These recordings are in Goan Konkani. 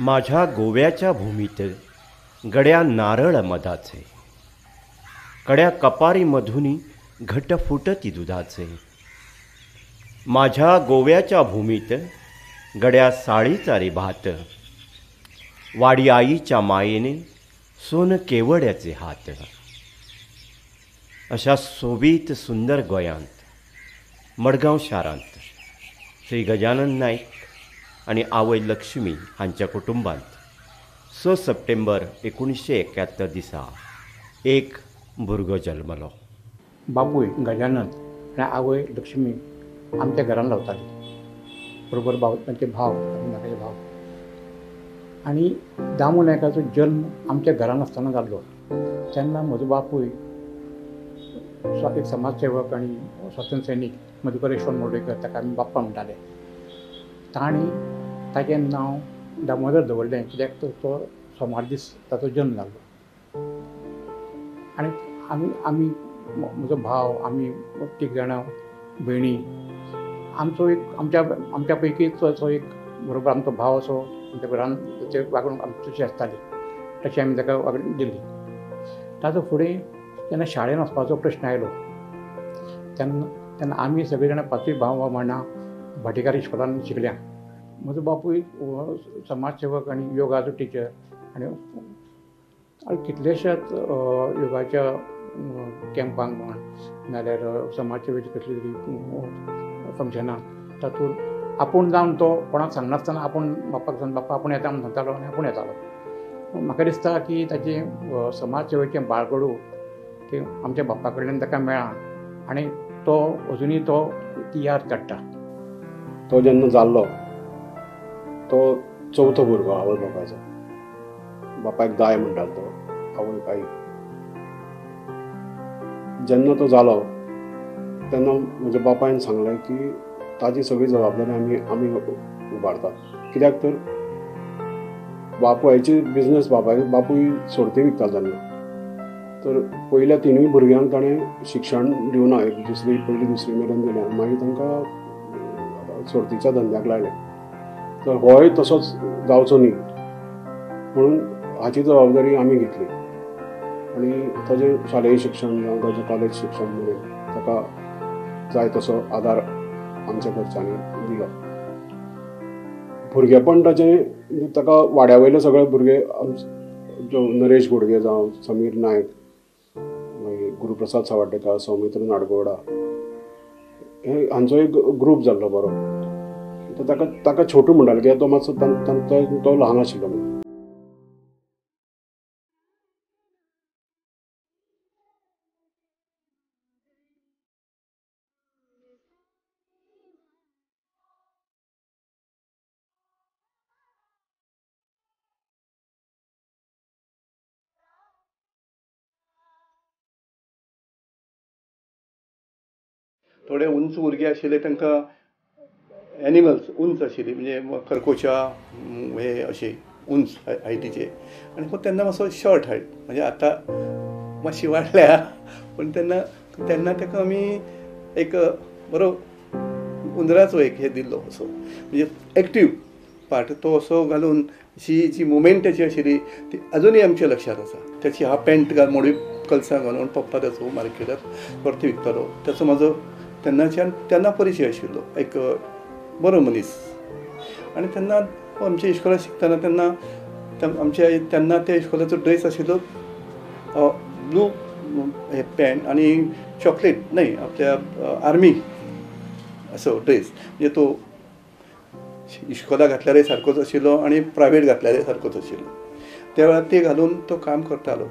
माझ्या गोव्याच्या भूमीत गड्या नारळ मधाचे, कड्या कपारी मधुनी घट फुटती दुधाचे. माझ्या गोव्याच्या भूमीत गड्या साळीचा रे भात, वाडी आईच्या मायेने सोन केवड्याचे हात. अशा सोबीत सुंदर गोंयांत मडगांव शारांत श्री गजानन नायक आनी आवय लक्ष्मी हांच्या कुटुंबांत 6 सप्टेंबर 1971 दिसा एक भुरगो जल्मलो. बापूय गजानन आनी आवय लक्ष्मी आमच्या घरान रावताली, बरोबर भाव तांचे भाव नायकाचे भाव. आनी दामू नायकाचो जल्म आमच्या घरान आसतना जाल्लो. तेन्ना म्हजो बापूय एक समाजसेवक आनी स्वातंत्र्य सैनीक मधुकर यशवंत मोर्डेकर, ताका आमी बाप्पा म्हणटाले, तांणी ताचें नांव दामोदर दवरलें कित्याक तर तो सोमार दीस ताचो जल्म जाल्लो. आनी आमी आमी म्हजो भाव आमी तीग जाणां भयणी, आमचो एक आमच्या आमच्या पैकीच असो एक बरोबर आमचो भाव असो आमच्या घरान ते वागणूक आमची तशी आसताली, तशी आमी ताका वागणूक दिली. ताचो फुडें जेन्ना शाळेन वचपाचो प्रश्न आयलो तेन्ना तेन्ना आमी सगळीं जाणां पांचूय भाव भावंडां भाटीकार इस्कोलान शिकल्या. म्हजो बापूय समाजसेवक आनी योगाचो टिचर आनी कितलेश्याच योगाच्या कॅम्पांक म्हण नाजाल्यार समाजसेवेची कसली तरी फंक्शनां तातूंत आपूण जावन तो कोणाक सांगनासतना आपूण बापाक सांग बाप्पा आपूण येता म्हूण सांगतालो आनी आपूण येतालो. म्हाका दिसता की ताचें समाजसेवेचें बाळगडू तें आमच्या बाप्पा कडल्यान ताका मेळ्ळां आनी तो अजुनूय तो ती याद काडटा. तो जेन्ना जाल्लो तो चवथो भुरगो आवय बापायचो. बापायक दाय म्हणटालो तो, आवयक आई. जेन्ना तो जालो तेन्ना म्हज्या बापायन सांगलें की ताजी सगळी जबाबदारी आमी आमी उबारतात, कित्याक तर बापायची बिजनेस बापाय बापूय सोरती विकतालो तेन्ना. तर पयल्या तिनूय भुरग्यांक ताणें शिक्षण दिवना, एक दुसरी पयली दुसरी मेरेन दिलें, मागीर तांकां सोरतीच्या धंद्याक लायलें. तर होय तसोच जावचो न्ही म्हणून हाची जबाबदारी आमी घेतली आनी ताजें शालेय शिक्षण जावं ताजें कॉलेज शिक्षण मेरेन ताका जाय तसो आदार आमच्या घरच्यांनी दिलो. भुरगेपण ताजें ताका वाड्या वयले सगळे भुरगे नरेश गोडगे जावं, समीर नायक, मागीर गुरुप्रसाद सावर्डेकार, सौमित्र नाडगोडा, हे हांचो एक ग्रूप जाल्लो बरो. तर ताका ताका छोटू म्हणटाले कित्याक तो मातसो तो ल्हान आशिल्लो म्हणून. थोडे उंच भुरगे आशिल्ले तांकां एनिमल्स उंच आशिल्ली, म्हणजे खरकोच्या हे अशे उंच हायटीचे, आनी हो तेन्ना मातसो शॉर्ट हायट, म्हणजे आतां मातशी वाडल्या पूण तेन्ना तेन्ना ताका आमी एक बरो उंदराचो एक हे दिल्लो असो, म्हणजे एक्टीव पार्ट तो असो घालून अशी जी मुवमेंट ताची आशिल्ली ती अजुनूय आमच्या लक्षांत आसा. ताची हाफ पॅन्ट घाल मोडी कलसां घालून पप्पा ताचो मार्केटांत परती विकतालो. ताचो म्हाजो तेन्नाच्यान तेन्ना परिचय आशिल्लो एक बरो मनीस. आनी तेन्ना आमच्या इश्कोलांत शिकतना तेन्ना आमच्या तेन्ना त्या इश्कोलाचो ड्रेस आशिल्लो ब्लू हे पॅन्ट आनी चॉकलेट न्हय आपल्या आर्मी असो ड्रेस, म्हणजे तो इश्कोला घातल्यारय सारकोच आशिल्लो आनी प्रायवेट घातल्यारय सारकोच आशिल्लो. त्या वेळार ते घालून तो काम करतालो.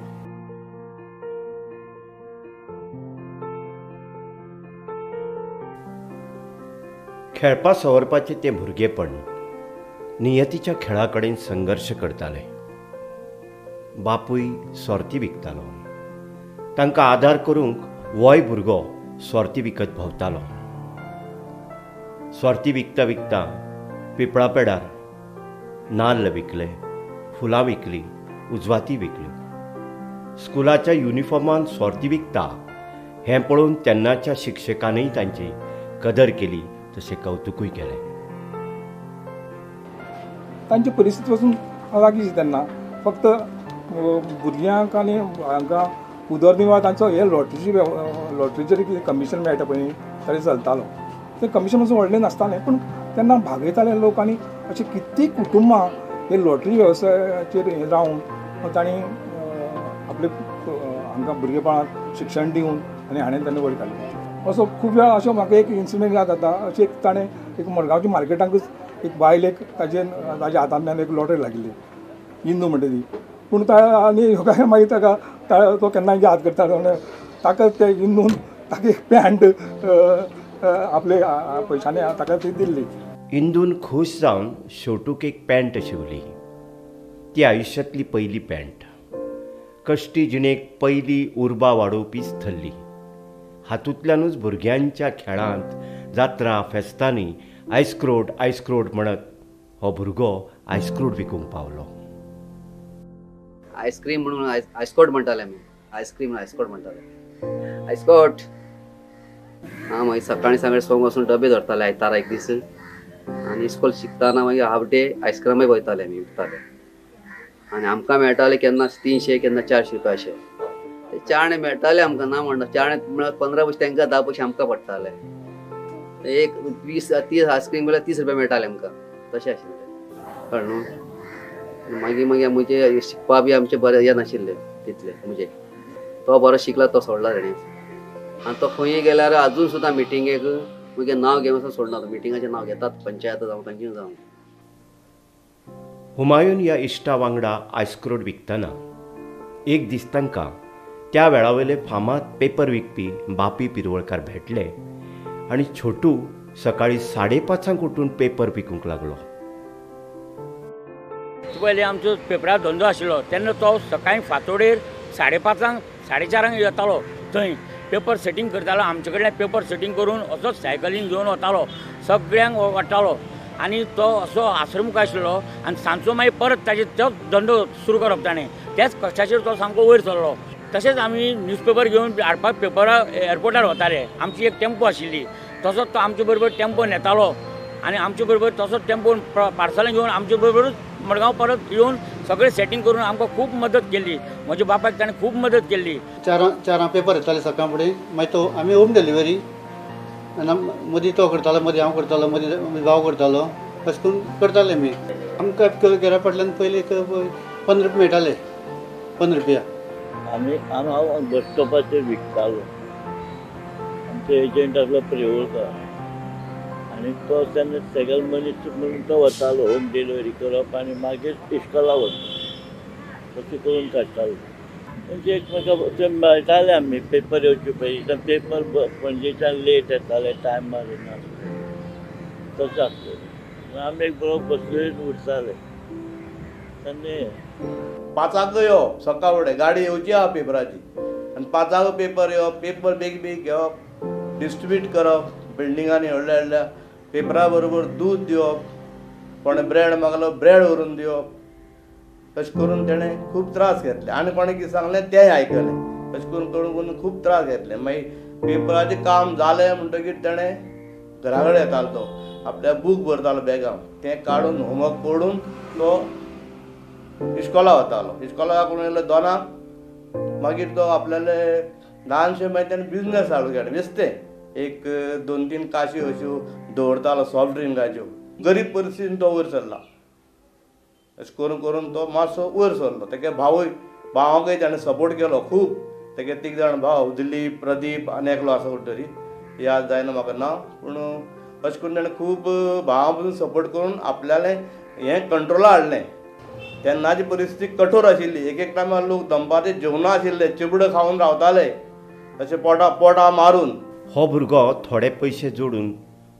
खेळपा सवरपाचें तें भुरगेपण नियतीच्या खेळा कडेन संघर्श करतालें. बापूय सोर्ती विकतालो, तांकां आदार करूंक होय भुरगो सोर्ती विकत भोंवतालो. सोर्ती विकता विकता पिपळा पेडार नाल्ल विकले, फुलां विकली, उजवाती विकल्यो. स्कुलाच्या युनिफॉर्मान सोर्ती विकता हें पळोवन तेन्नाच्या शिक्षकानूय तांची कदर केली, तशें कवतुकूय केलें. तांची परिस्थिती पासून लागीं तेन्ना फक्त भुरग्यांक आनी हांकां उदरनिर्वाह तांचो हे लॉटरीची लॉटरीचेर कितें कमिशन मेळटा पळय न्ही तरी चलतालो. तें कमिशन मातशें व्हडलें नासतालें पूण तेन्ना भागयताले लोक आनी अशें कितलीं कुटुंबां हे लॉटरी वेवसायाचेर हें रावन तांणी आपले हांकां भुरगेपणांत शिक्षण दिवन आनी हाणें तांणी वयर काडलें. असो खूब वेळा अशें म्हाका एक इन्सिडंट याद जाता. अशें एक ताणें एक मडगांवच्या मार्केटांकूच एक बायलेक ताजे ताज्या हातांतल्यान एक लॉटरी लागिल्ली इंदू म्हणटा ती. पूण आनी काय मागीर ताका तो केन्ना याद करता ताका ते इंदून ताका एक पॅन्ट आपले पयशांनी ताका ती दिल्ली. इंदून खूश जावन छोटूक एक पॅन्ट शिवली. ती आयुष्यातली पहिली पॅन्ट. कश्टी जिणेक पहिली उर्बा वाडोवपीच थरली. हातूंतल्यानूच भुरग्यांच्या खेळांत जात्रा फेस्तांनी आयस्क्रोट आयस्क्रोट म्हणत हो भुरगो आयस्क्रोट विकूंक पावलो. आयस्क्रीम म्हणून आयस्कोट म्हणटाले आमी. आयस्क्रीम आयस्कोट म्हणटाले. आयस्कोट हां मागीर सकाळीं सगळे सोंग वचून डबे धरताले आयतारा एक दीस आनी इस्कोल शिकतना मागीर हाफ डे आयस्क्रीमय वयताले आमी विकताले. आनी आमकां मेळटाले केन्ना 300 केन्ना 400 रुपया अशे ते चाणे मेळटाले आमकां. ना म्हणटा चाणे म्हळ्यार 15 पयशे तांकां 10 पयशे आमकां पडटाले. एक 20-30 आयस्क्रीम म्हळ्यार 30 रुपया मेळटाले आमकां तशें आशिल्लें कळ्ळें न्हू. मागीर मागीर म्हजे शिकपा बी आमचें बरें येनाशिल्लें तितलें. म्हणजे तो बरो शिकला तो सोडला तेणें आनी तो खंय गेल्यार अजून सुद्दां मिटिंगेक मागीर नांव घेवन सोडना. तो मिटिंगाचें नांव घेतात पंचायत जावं खंयची जावं. हुमायून ह्या इश्टा वांगडा आयस्क्रोट विकतना एक दीस तांकां त्या वेळावयले फामाद पेपर विकपी बापी पिरवळकार भेटले आनी छोटू सकाळी 5:30 उठून पेपर विकूंक लागलो. पयलीं आमचो पेपरा धंदो आशिल्लो तेन्ना तो सकाळीं फांतोडेर 5:30 4:30 येतालो. थंय पेपर सेटींग करतालो. आमचे कडल्यान पेपर सेटींग करून असोच सायकलीन घेवन वतालो सगळ्यांक वाडटालो आनी तो असो आश्रमूख आशिल्लो. आनी सांजचो मागीर परत ताजे तोच धंदो सुरू करप ताणें त्याच कश्टाचेर तो सामको वयर सरलो. तशेंच आमी न्यूजपेपर घेवन हाडपाक पेपरां एअरपोर्टार वताले. आमची एक टेम्पो आशिल्ली तसोच तो आमचे बरोबर टेम्पो नेतालो आनी आमचे बरोबर तसोच टेम्पो पार्सलां घेवन आमचे बरोबरूच मडगांव परत येवन सगळें सेटींग करून आमकां खूब मदत केल्ली. म्हज्या बापायक ताणें खूब मदत केल्ली. चारां पेपर येताले सकाळ फुडें. मागीर तो आमी होम डिलिव्हरी मदीं तो करतालो मदीं हांव करतालो मदीं भाव करतालो अशें करून करताले आमी. आमकां घरा फाटल्यान पयलीं एक 15 रुपया मेळटाले. 15 रुपया आमी हांव बस स्टॉपाचेर विकतालो. आमचो एजंट आसलो प्रेवळकार आनी तो तेन्ना सेगल मनीस म्हणून तो वतालो होम डिलिव्हरी करप आनी मागीर इश्कोला वता तशें करून काडटालो. म्हणजे एकमेका ते मेळटाले आमी पेपर येवचे पयलीं. पेपर पणजेच्यान लेट येताले टायमार येनासले तशें आसलें. आमी एक बरोबर बसलेच उरताले तेन्ना. 5 येवप सकाळ फुडें गाडी येवची आहा पेपराची आनी 5 पेपर येवप पेपर बेगीन बेगीन घेवप डिस्ट्रिब्यूट करप बिल्डिंगांनी व्हडल्या व्हडल्या पेपरा बरोबर दूद दिवप कोणें ब्रेड मागलो ब्रेड व्हरून दिवप. तशें करून तेणें खूब त्रास घेतले आनी कोणें कितें सांगलें तेंय आयकलें. तशें करून करून करून खूब त्रास घेतले. मागीर पेपराचें काम जालें म्हणटकीर तेणें घरा कडेन येतालो तो आपल्या बूक भरतालो बॅगान तें काडून होमवर्क पडून तो इश्कोला वतालो. इश्कोला करून येयलो 2 मागीर तो आपल्याले ल्हानशे मागीर तेणें बिजनेस चालू केलें. बेस्तें एक 2-3 काशी अश्यो दवरतालो सॉफ्ट ड्रिंकाच्यो. गरीब परिस्थितीन तो वयर सरला. अशें करून करून तो मातसो वयर सरलो. तेगे भावूय भावांकय ताणें सपोर्ट केलो खूब. तेगे 3 जाण भाव दिलीप प्रदीप आनी एकलो आसा कोण तरी याद जायना म्हाका नांव. पूण अशें करून ताणें खूब भावां पसून सपोर्ट करून आपल्यालें हें कंट्रोला हाडलें. तेन्नाची परिस्थिती कठोर आशिल्ली. एक एक टायमार लोक दनपारचे जेवना आशिल्ले चिबड खावन रावताले अशें पोटा पोटा मारून. हो भुरगो थोडे पयशे जोडून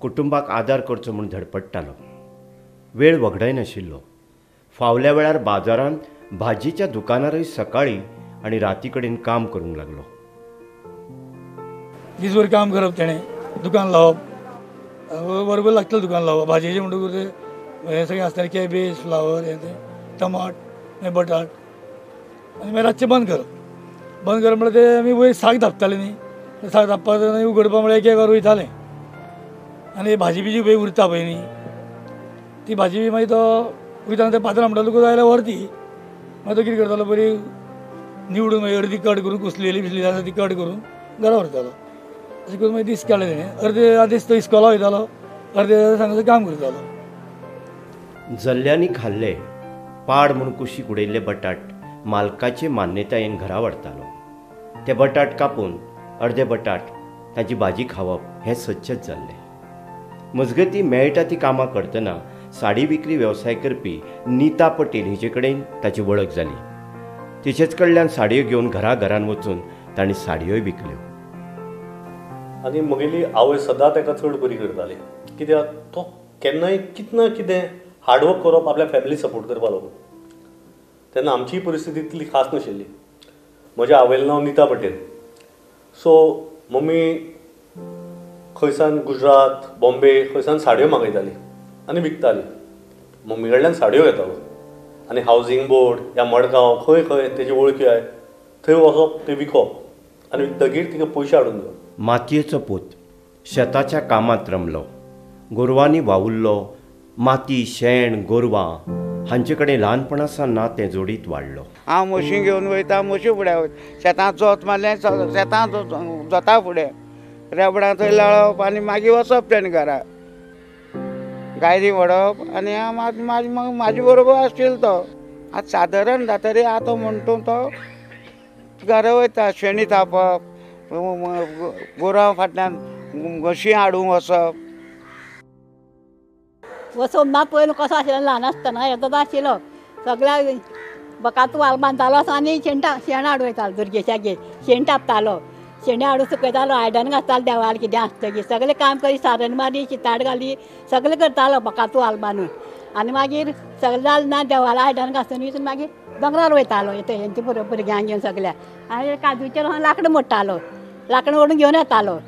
कुटुंबाक आदार करचो म्हूण धडपडटालो. वेळ वगडायनाशिल्लो. फावल्या वेळार बाजारांत भाजयेच्या दुकानारय सकाळीं आनी राती कडेन काम करूंक लागलो. दीसभर काम करप तेणें दुकान लावप बरोबर लागतलें दुकान लावप भाजयेचें म्हणटकूच हें सगळें आसतालें कॅबेज फ्लावर हें तें टमाट मागीर बटाट आनी मागीर रातचें बंद करप. बंद करप म्हळ्यार ते आमी वयर साक धांपताले न्ही साक धांपपाक उगडपा म्हळ्यार एक एक वर वयतालें आनी भाजी बिजी पळय उरता पळय न्ही ती भाजी बी मागीर तो वयताना ते पात्रां म्हणटा तुका जाय जाल्यार व्हर ती. मागीर तो कितें करतालो बरी निवडून मागीर अर्दी कट करून कुसलेली बिसलेली आसा ती कट करून घरा व्हरतालो. अशें करून मागीर दीस काडले तेणें. अर्दे दीस तो इस्कोला वयतालो, अर्दे हांगासर काम करतालो. जल्ल्यांनी खाल्ले पाड म्हूण कुशीक उडयल्ले बटाट मालकाचे मान्यतायेन घरा व्हरतालो. ते बटाट कापून अर्दे बटाट ताची भाजी खावप हें सदचेंच जाल्लें. मजगतीं मेळटा ती कामां करतना साडी विक्री वेवसाय करपी नीता पटेल हिचे कडेन ताची वळख जाली. तिचेच कडल्यान साडयो घेवन घरा घरान वचून तांणी साडयोय विकल्यो. आनी म्हगेली आवय सदां ताका चड बरी करताली, कित्याक तो केन्नाय कितें ना कितें हार्डवर्क करप आपल्या फॅमिली सपोर्ट करपा लागून. तेन्ना आमचीय परिस्थिती इतली खास नाशिल्ली. म्हज्या आवयलें नांव नीता पटेल. सो मम्मी खंयसान गुजरात, बॉम्बे खंयसान साडयो मागयताली आनी विकताली. मम्मी कडल्यान साडयो घेतालो आनी हावजींग बोर्ड या मडगांव खंय खंय तेजी वळखी आहाय थंय वचप, थंय विकप आनी विकतगीर तिका पयशे हाडून दिवप. मातयेचो पूत शेताच्या कामांत रमलो. गोरवांनी वावुरलो. माती, शेण, गोरवां हांचे कडेन ल्हानपणा सावन नातें जोडीत वाडलो. हांव म्हशी घेवन वयता, म्हशी फुडें वयता, शेतांत जोत मारलें, शेतांत जोता फुडें रेबडां थंय लाळप आनी मागीर वचप तेणें घरा, गायरी व्हडप आनी हांव म्हाजे बरोबर आशिल्लो तो. आतां सादारण जातरी आतां म्हणटा तो घरा वयता, शेणी थापप, गोरवां फाटल्यान म्हशी हाडूंक वचप. हो सोमनाथ पयलो कसो आशिल्लो ल्हान आसतना येदोच आशिल्लो. सगळ्या बकात वाल बांदतालो आनी शेण हाडून वयतालो दुर्गेशागेर. शेण थापतालो, शेणी हाडून सुकयतालो, आयदन घासतालो देवार कितें आसतकीर सगळें काम करी, सारण मारी, शिताड घाली, सगळें करतालो बकात वाल बांदून. आनी मागीर सगळें जालें ना देवाला आयदन घासून विसून मागीर दोंगरार वयतालो हेंचे भुरग्यांक घेवन सगळ्या. आनी काजूचेर लांकडां मोडटालो, लांकडां ओडून घेवन येतालो.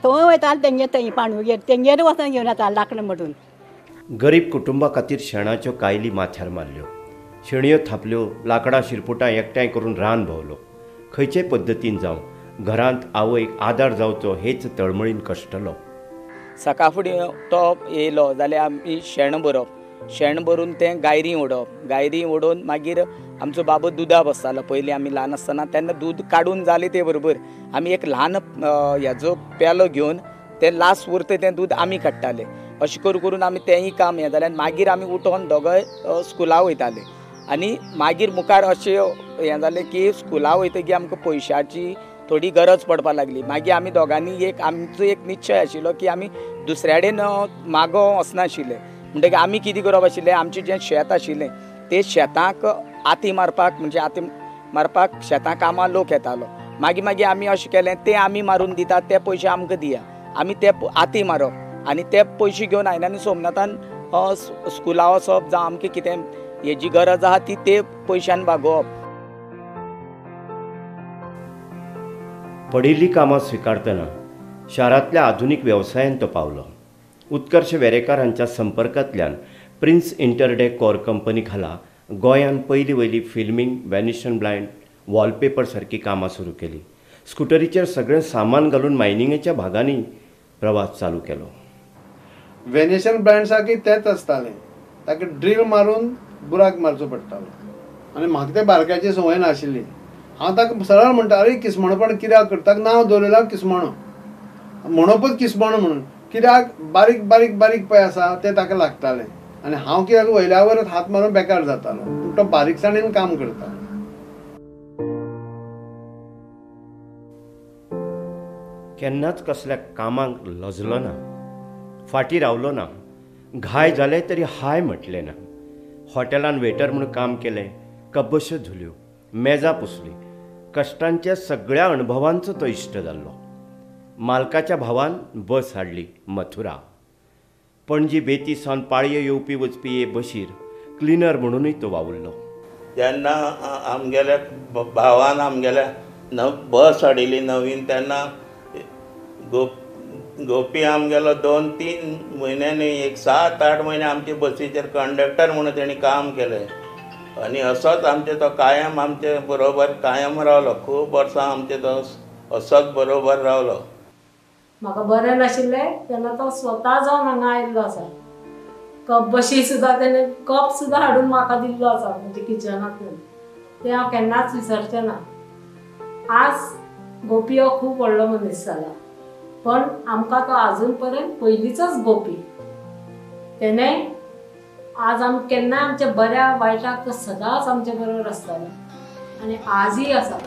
थंय वयतालो तेंगेर, थंय पांडुगेर तेंगेर वचून घेवन येतालो लांकडां मोडून. गरीब कुटुंबा खातीर शेणाच्यो कायली माथ्यार मारल्यो, शेणयो थापल्यो, लांकडां शिरपुटां एकठांय करून रान भोंवलो. खंयचे पद्दतीन जावं घरांत आवयक आदार जावचो हेच तळमळीन कश्टलो. सकाळ फुडें तो येयलो जाल्यार आमी शेण भरप, शेण भरून तें गायरी उडोवप, गायरी उडोवन मागीर आमचो बाबू दुदा बसतालो. पयलीं आमी ल्हान आसतना तेन्ना दूद काडून जालें ते बरोबर आमी एक ल्हान हेजो पेलो घेवन तें लास्ट उरता तें दूद आमी काडटाले. अशें करून करून आमी तेंय काम हें जालें. आनी मागीर आमी उठोन दोगांय स्कुला वयताले. आनी मागीर मुखार अशें हें जालें की स्कुला वयतकीर आमकां पयशाची थोडी गरज पडपाक लागली. मागीर आमी दोगांनी एक आमचो एक निश्चय आशिल्लो की आमी दुसऱ्या कडेन मागो वचनाशिल्ले. म्हणटकीर आमी कितें करप आशिल्लें, आमचें जें शेत आशिल्लें तें शेताक आती मारपाक, म्हणजे आती मारपाक शेतां कामां लोक येतालो. मागीर मागीर आमी अशें केलें, तें आमी मारून दितात ते पयशे आमकां दिया, आमी ते आती मारप आनी ते पयशे घेवन आयले आनी सोमनाथान स्कुला वचप, जावं आमकां कितें हेजी गरज आहा ती ते पयशान भागोवप. पडिल्लीं कामां स्विकारतना शारांतल्या आधुनीक वेवसायांत तो पावलो. उत्कर्ष वेरेकार हांच्या संपर्कांतल्यान प्रिन्स इंटरडेकॉर कंपनी खाला गोंयांत पयली वयली फिल्मींग, वेनिशन ब्लायंड, वॉलपेपर सारकी कामां सुरू केली. स्कुटरीचेर सगळें सामान घालून मायनिंगेच्या भागांनी प्रवास चालू केलो. वेनिशन ब्लायंड सारकी तेंच आसतालें, ताका ड्रील मारून बुराक मारचो पडटालो आनी म्हाका तें बारक्याची संवय नाशिल्ली. हांव ताका सरळ म्हणटा, अरे किस्मणपण कित्याक करता, नांव दवरिल्लें किस्मणो, म्हणपच किस्मणो म्हणून, कित्याक बारीक बारीक बारीक पळय आसा तें ताका लागतालें आनी हांव कित्याक वयल्यावरच हात मारून बेकार जातालो, पूण तो बारीकसाणेन काम करतालो. केन्नाच कसल्या कामाक लजलो ना, फाटीं रावलो ना, घाय जाले तरी हाय म्हटलें ना. हॉटेलान वेटर म्हूण काम केलें, कपबश्यो धुल्यो, मेजां पुसलीं. कश्टांच्या सगळ्या अणभवांचो तो इश्ट जाल्लो. मालकाच्या भावान बस हाडली मथुरा. पणजी बेती सावन पाळये येवपी वचपी हे बशीर क्लिनर म्हणूनय तो वावुरलो. जेन्ना आमगेल्या भावान आमगेल्या बस हाडिल्ली नवीन, तेन्ना गोपी आमगेलो 2-3 म्हयन्यांनी, एक 7-8 म्हयने आमचे बसीचेर कंडक्टर म्हणून तेणी काम केलें आनी असोच आमचे तो कायम आमचे बरोबर कायम रावलो. खूब वर्सां आमचे तो असोच बरोबर रावलो. म्हाका बरें नाशिल्लें तेन्ना तो स्वता जावन हांगा आयिल्लो आसा. कप बशी सुद्दां तेणें कप सुद्दां हाडून म्हाका दिल्लो आसा म्हणजे किचनांतल्यान. तें हांव केन्नाच विसरचें ना. आज गोपी हो खूब व्हडलो मनीस जाला, पण आमकां तो आजून पर्यंत पयलींचोच गोपी. तेणें आज आम केन्नाय आमच्या बऱ्या वायटाक तो सदांच आमच्या बरोबर आसतालो आनी आजूय आसा.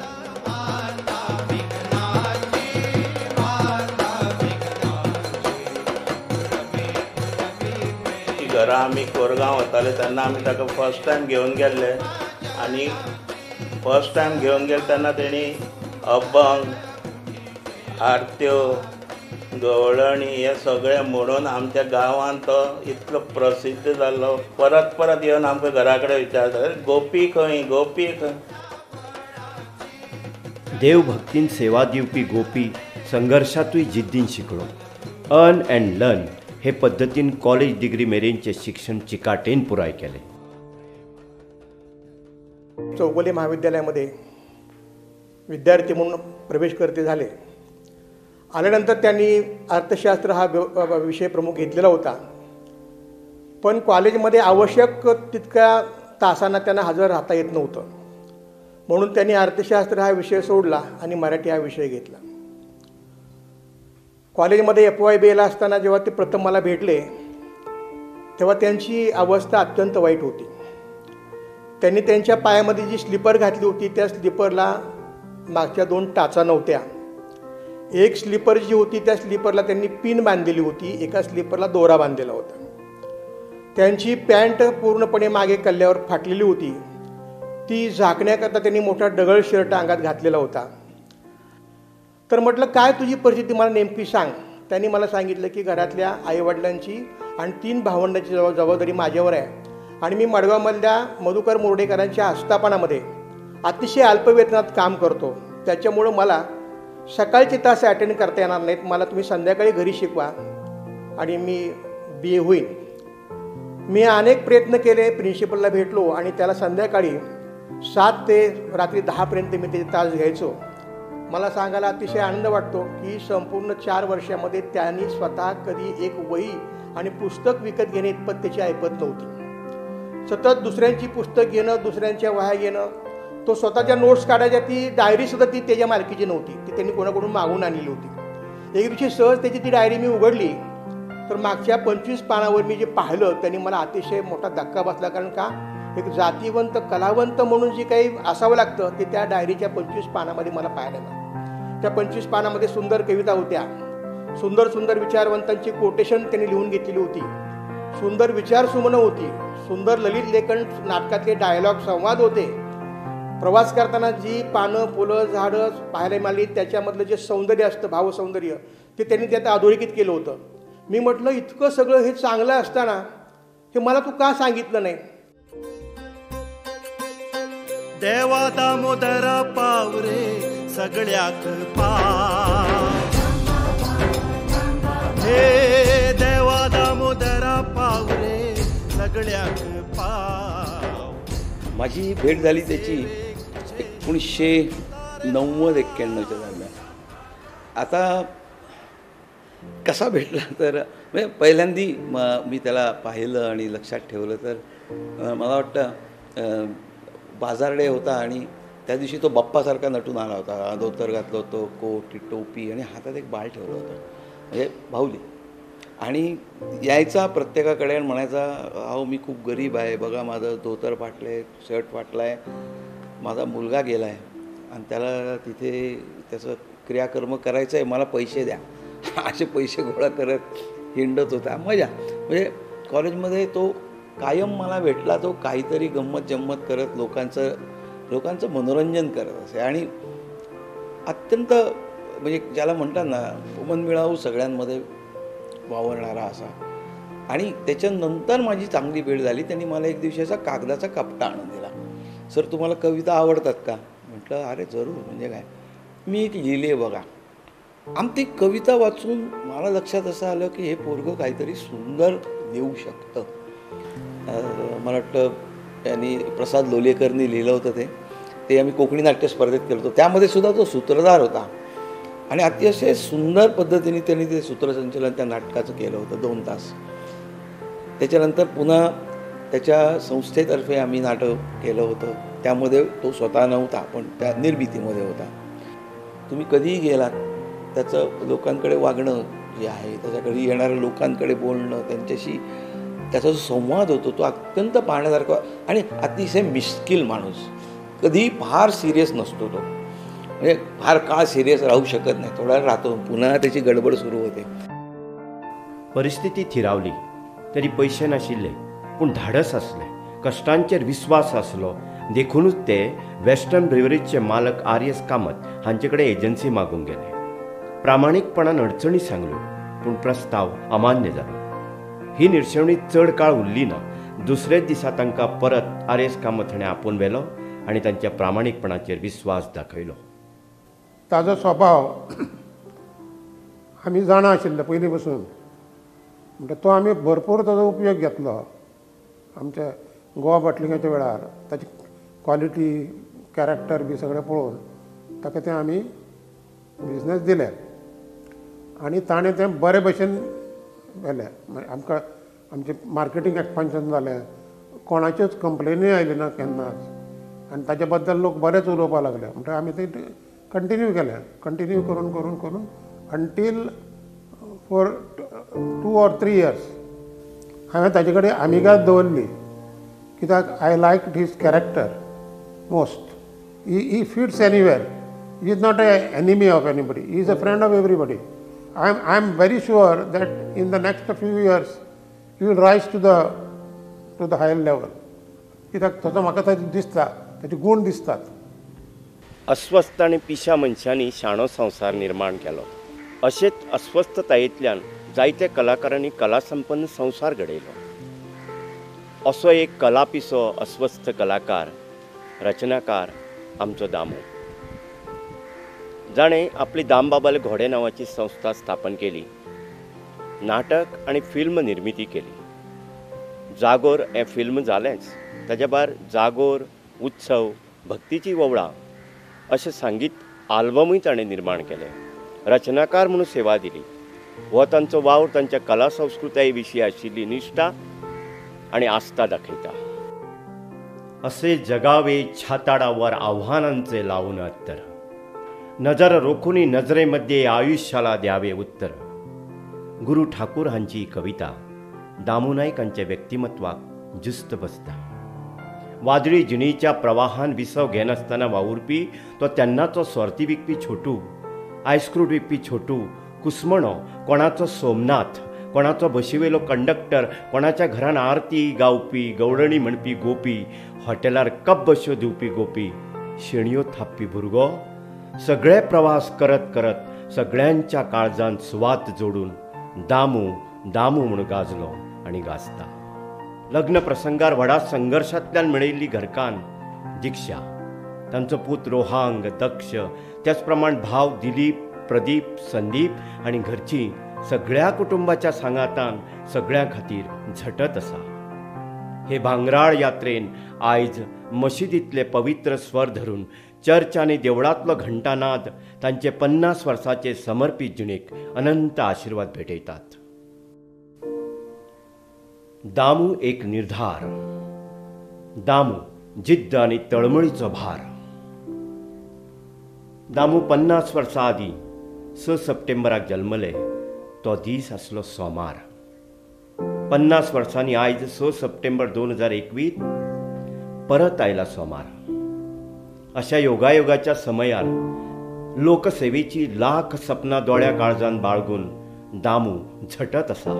घरा आमी कोरगांव वताले तेन्ना आमी ताका फर्स्ट टायम घेवन गेल्ले आनी फर्स्ट टायम घेवन गेले तेन्ना तेणी अभंग, आरत्यो, गवळणी हे सगळें म्हणून आमच्या गांवांत तो इतलो प्रसिद्ध जाल्लो. परत परत येवन आमकां घरा कडेन विचारताले, गोपी खंय, गोपी खंय. देवभक्तीन सेवा दिवपी गोपी संघर्षातूय जिद्दीन शिकलो. अर्न अँड लर्न हे पद्दतीन कॉलेज डिग्री मेरेनचें शिक्षण चिकाटेन पुराय केलें. चौगुले महाविद्यालयामध्ये विद्यार्थी म्हणून प्रवेश करते झाले. आल्यानंतर त्यांनी अर्थशास्त्र हा विषय प्रमुख घेतलेला होता, पण कॉलेजमध्ये आवश्यक तितक्या तासांना त्यांना हजर राहता येत नव्हतं, म्हणून त्यांनी अर्थशास्त्र हा विषय सोडला आणि मराठी हा विषय घेतला. कॉलेजमध्ये FYB ला असताना जेव्हा ते प्रथम मला भेटले तेव्हा त्यांची अवस्था अत्यंत वाईट होती. त्यांनी त्यांच्या पायामध्ये जी स्लीपर घातली होती त्या स्लीपरला मागच्या 2 टाचा नव्हत्या. एक स्लीपर जी होती त्या स्लीपरला त्यांनी पिन बांधलेली होती, एका स्लीपरला दोरा बांधलेला होता. त्यांची पॅन्ट पूर्णपणे मागे कल्ल्यावर फाटलेली होती, ती झाकण्याकरता त्यांनी मोठा डगळ शर्ट अंगात घातलेला होता. तर म्हटलं, काय तुझी परिस्थिती मला नेमकी सांग. त्यांनी मला सांगितलं की घरातल्या आईवडिलांची आणि 3 भावंडांची जबाबदारी माझ्यावर आहे आणि मी मडगावमधल्या मधुकर मोर्डेकरांच्या आस्थापनामध्ये अतिशय अल्पवेतनात काम करतो, त्याच्यामुळं मला सकाळचे तास अटेंड करता येणार नाहीत, मला तुम्ही संध्याकाळी घरी शिकवा आणि मी BA होईन. मी अनेक प्रयत्न केले, प्रिन्सिपलला भेटलो आणि त्याला संध्याकाळी 7 ते रात्री 10पर्यंत मी त्याचे तास घ्यायचो. मला सांगायला अतिशय आनंद वाटतो की संपूर्ण 4 वर्षामध्ये त्यांनी स्वतः कधी एक वही आणि पुस्तक विकत घेणे इतपत त्याची ऐपत नव्हती. सतत दुसऱ्यांची पुस्तक घेणं, दुसऱ्यांच्या वह्या घेणं, तो स्वतःच्या नोट्स काढायच्या, ती डायरीसुद्धा ती त्याच्या मालकीची नव्हती, ती त्यांनी कोणाकडून मागून आणलेली होती. एक दिवशी सहज त्याची ती डायरी मी उघडली तर मागच्या 25 पानावर मी जे पाहिलं त्यांनी मला अतिशय मोठा धक्का बसला. कारण का, एक जातीवंत कलावंत म्हणून जे काही असावं लागतं ते त्या डायरीच्या 25 पानामध्ये मला पाहायला मिळालं. त्या 25 पानामध्ये सुंदर कविता होत्या, सुंदर सुंदर विचारवंतांची कोटेशन त्यांनी लिहून घेतलेली होती, सुंदर विचारसुमनं होती, सुंदर ललित लेखन नाटकातले डायलॉग संवाद होते. प्रवास करताना जी पानं फुलं झाडं पाहायला मिळाली त्याच्यामधलं जे सौंदर्य असतं, भावसौंदर्य, ते त्यांनी त्यात अधोरेखित केलं होतं. मी म्हटलं, इतकं सगळं हे चांगलं असताना हे मला तू का सांगितलं नाही. देवा दामोदरा पावरे सगळ्याक पाव, हे देवा दामोदरा पावरे सगळ्याक पाव. माझी भेट झाली त्याची 1990-91च्या दरम्यान. आता कसा भेटला तर म्हणजे पहिल्यांदी मी त्याला पाहिलं आणि लक्षात ठेवलं तर मला वाटतं बाजारडे होता आणि त्या दिवशी तो बाप्पासारखा नटून आला होता. धोतर घातलं होतं, कोट, टोपी आणि हातात एक बाळ ठेवलं होतं, म्हणजे बाहुली. आणि यायचा प्रत्येकाकडे आणि म्हणायचा, अहो मी खूप गरीब आहे, बघा माझं धोतर फाटलं आहे, शर्ट फाटला आहे, माझा मुलगा गेला आहे आणि त्याला तिथे त्याचं क्रियाकर्म करायचं आहे, मला पैसे द्या. असे पैसे गोळा करत हिंडत होता. मजा म्हणजे कॉलेजमध्ये तो कायम मला भेटला, तो काहीतरी गंमत जम्मत करत लोकांचं मनोरंजन करत असे. आणि अत्यंत म्हणजे ज्याला म्हणतात ना मनमिळावू सगळ्यांमध्ये वावरणारा असा. आणि त्याच्यानंतर माझी चांगली भेट झाली. त्यांनी मला एक दिवशी असा कागदाचा कपटा आणून दिला. सर तुम्हाला कविता आवडतात का? म्हटलं अरे जरूर, म्हणजे काय, मी एक लिहिली आहे बघा. आणि ती कविता वाचून मला लक्षात असं आलं की हे पोरगं काहीतरी सुंदर देऊ शकतं. मला वाटतं त्यांनी प्रसाद लोलेकरनी लिहिलं होतं ते ते आम्ही कोकणी नाट्य स्पर्धेत केलं होतं. त्यामध्ये सुद्धा तो सूत्रधार होता आणि अतिशय सुंदर पद्धतीने त्यांनी ते सूत्रसंचलन त्या नाटकाचं केलं होतं 2 तास. त्याच्यानंतर पुन्हा त्याच्या संस्थेतर्फे आम्ही नाटक केलं होतं, त्यामध्ये तो स्वतः नव्हता पण त्या निर्मितीमध्ये होता. तुम्ही कधीही गेलात त्याचं लोकांकडे वागणं जे आहे, त्याच्याकडे येणाऱ्या लोकांकडे बोलणं, त्यांच्याशी त्याचा जो संवाद होतो तो अत्यंत पाहण्यासारखा आणि अतिशय मिश्किल माणूस. कधी फार सिरियस नसतो तो, म्हणजे फार काळ सिरियस राहू शकत नाही, थोडा राहतो, पुन्हा त्याची गडबड सुरू होते. परिस्थिती थिरावली तरी पयशे नाशिल्ले पूण धाडस आसलें, कश्टांचेर विस्वास आसलो, देखुनूच ते वेस्टर्न ब्रिवरीजचे मालक आर.एस. कामत हांचे कडेन एजन्सी मागूंक गेले. प्रामाणीकपणान अडचणी सांगल्यो पूण प्रस्ताव अमान्य जालो. ही निर्शेवणी चड काळ उरली ना. दुसरेच दिसा तांकां परत आर.एस. कामत हाणें आपोवन व्हेलो आनी तांच्या प्रामाणीकपणाचेर विस्वास दाखयलो. ताजो स्वभाव आमी जाणा आशिल्ले पयलीं पसून, म्हणटा तो आमी भरपूर ताजो उपयोग घेतलो. आमच्या गोवा बाटलिंगाच्या वेळार ताची क्वॉलिटी, कॅरेक्टर बी सगळें पळोवन ताका तें आमी बिजनस दिले आनी ताणें तें बरे भशेन व्हेलें. आमकां आमचें मार्केटींग एक्सपान्शन जालें, कोणाच्योच कंप्लेनी आयल्यो ना केन्नाच आनी ताचे बद्दल लोक बरेच उलोवपाक लागले. म्हणटकीर आमी तें कंटिन्यू केलें, कंटिन्यू करून करून करून until for 2 or 3 years हांवें ताजे कडेन आमिगाद दवरली, कित्याक I like his character most. He fits anywhere, he is not a enemy of anybody, he is a friend of everybody. I am very sure that in the next few years you will rise to the higher level, कित्याक ताचो म्हाका ताजें दिसता, ताचे गूण दिसतात. अस्वस्थ आनी पिशा मनशांनी शाणो संवसार निर्माण केलो. अशेच अस्वस्थतायेंतल्यान जायते कलाकारांनी कलासंपन्न संवसार घडयलो. असो एक कलापिसो अस्वस्थ कलाकार, रचनाकार आमचो दामू, जाणें आपली दामबाबाले घोडे नांवाची संस्था स्थापन केली, नाटक आनी फिल्म निर्मिती केली. जागोर हें फिल्म जालेंच, ताज्या भायर जागोर, उत्सव, भक्तीची वोवळां अशें सांगीत आल्बमूय ताणें निर्माण केले. रचनाकार म्हणून सेवा दिली. हो तांचो वावर तांच्या कला संस्कृताये विशीं आशिल्ली निश्ठा आनी आस्था दाखयता. असे जगावे छाताडावर आव्हानांचे लावून अत्तर, नजर रोखुनी नजरेमध्ये आयुष्याला द्यावे उत्तर. गुरू ठाकूर हांची कविता दामू नायक हांच्या व्यक्तिमत्वाक जुस्त बसता. वादळी जिणेच्या प्रवाहान विसव घेनासतना वावुरपी तो तेन्नाचो सोर्ती विकपी छोटू, आयस्क्रूट विकपी छोटू, कुसमणो, कोणाचो सोमनाथ, कोणाचो बशीवेलो कंडक्टर, कोणाच्या घरान आरती गावपी, गवळणी म्हणपी गोपी, हॉटेलार कप बश्यो दिवपी गोपी, शेणयो थापपी भुरगो, सगळे प्रवास करत करत सगळ्यांच्या काळजान सुवात जोडून दामू दामू म्हूण गाजलो आनी गाजता. लग्न प्रसंगार व्हडा संघर्शांतल्यान मेळिल्ली घरकान्न दीक्षा, तांचो पूत रोहांग, दक्ष, त्याच प्रमाण भाव दिलीप, प्रदीप, संदीप आनी घरचीं सगळ्या कुटुंबाच्या सांगातान सगळ्यां खातीर झटत आसा. हे भांगराळ यात्रेन आयज मशिदींतले पवित्र स्वर धरून चर्च आनी देवळांतलो घंटानाद तांचे 50 वर्सांचे समर्पीत जिणेक अनंत आशिर्वाद भेटयतात. दामू एक निर्धार, दामू जिद्द आनी तळमळीचो भार. दामू 50 वर्सां आदीं 6 सप्टेंबराक जल्मले. तो दीस आसलो सोमार. 50 वर्सांनी आयज 6 सप्टेंबर 2021 परत आयला सोमार. अशा योगायोगाच्या समयार लोकसेवेची लाख सपनां दोळ्या काळजान बाळगून दामू झटत आसा.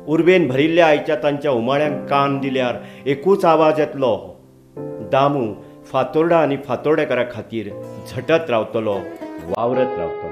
उर्बेन भरिल्ल्या आयच्या तांच्या उमाळ्यांक कान दिल्यार एकूच आवाज येतलो, दामू फातोर्डा आनी फातोर्डेकारा खातीर झटत रावतलो, वावरत रावतलो.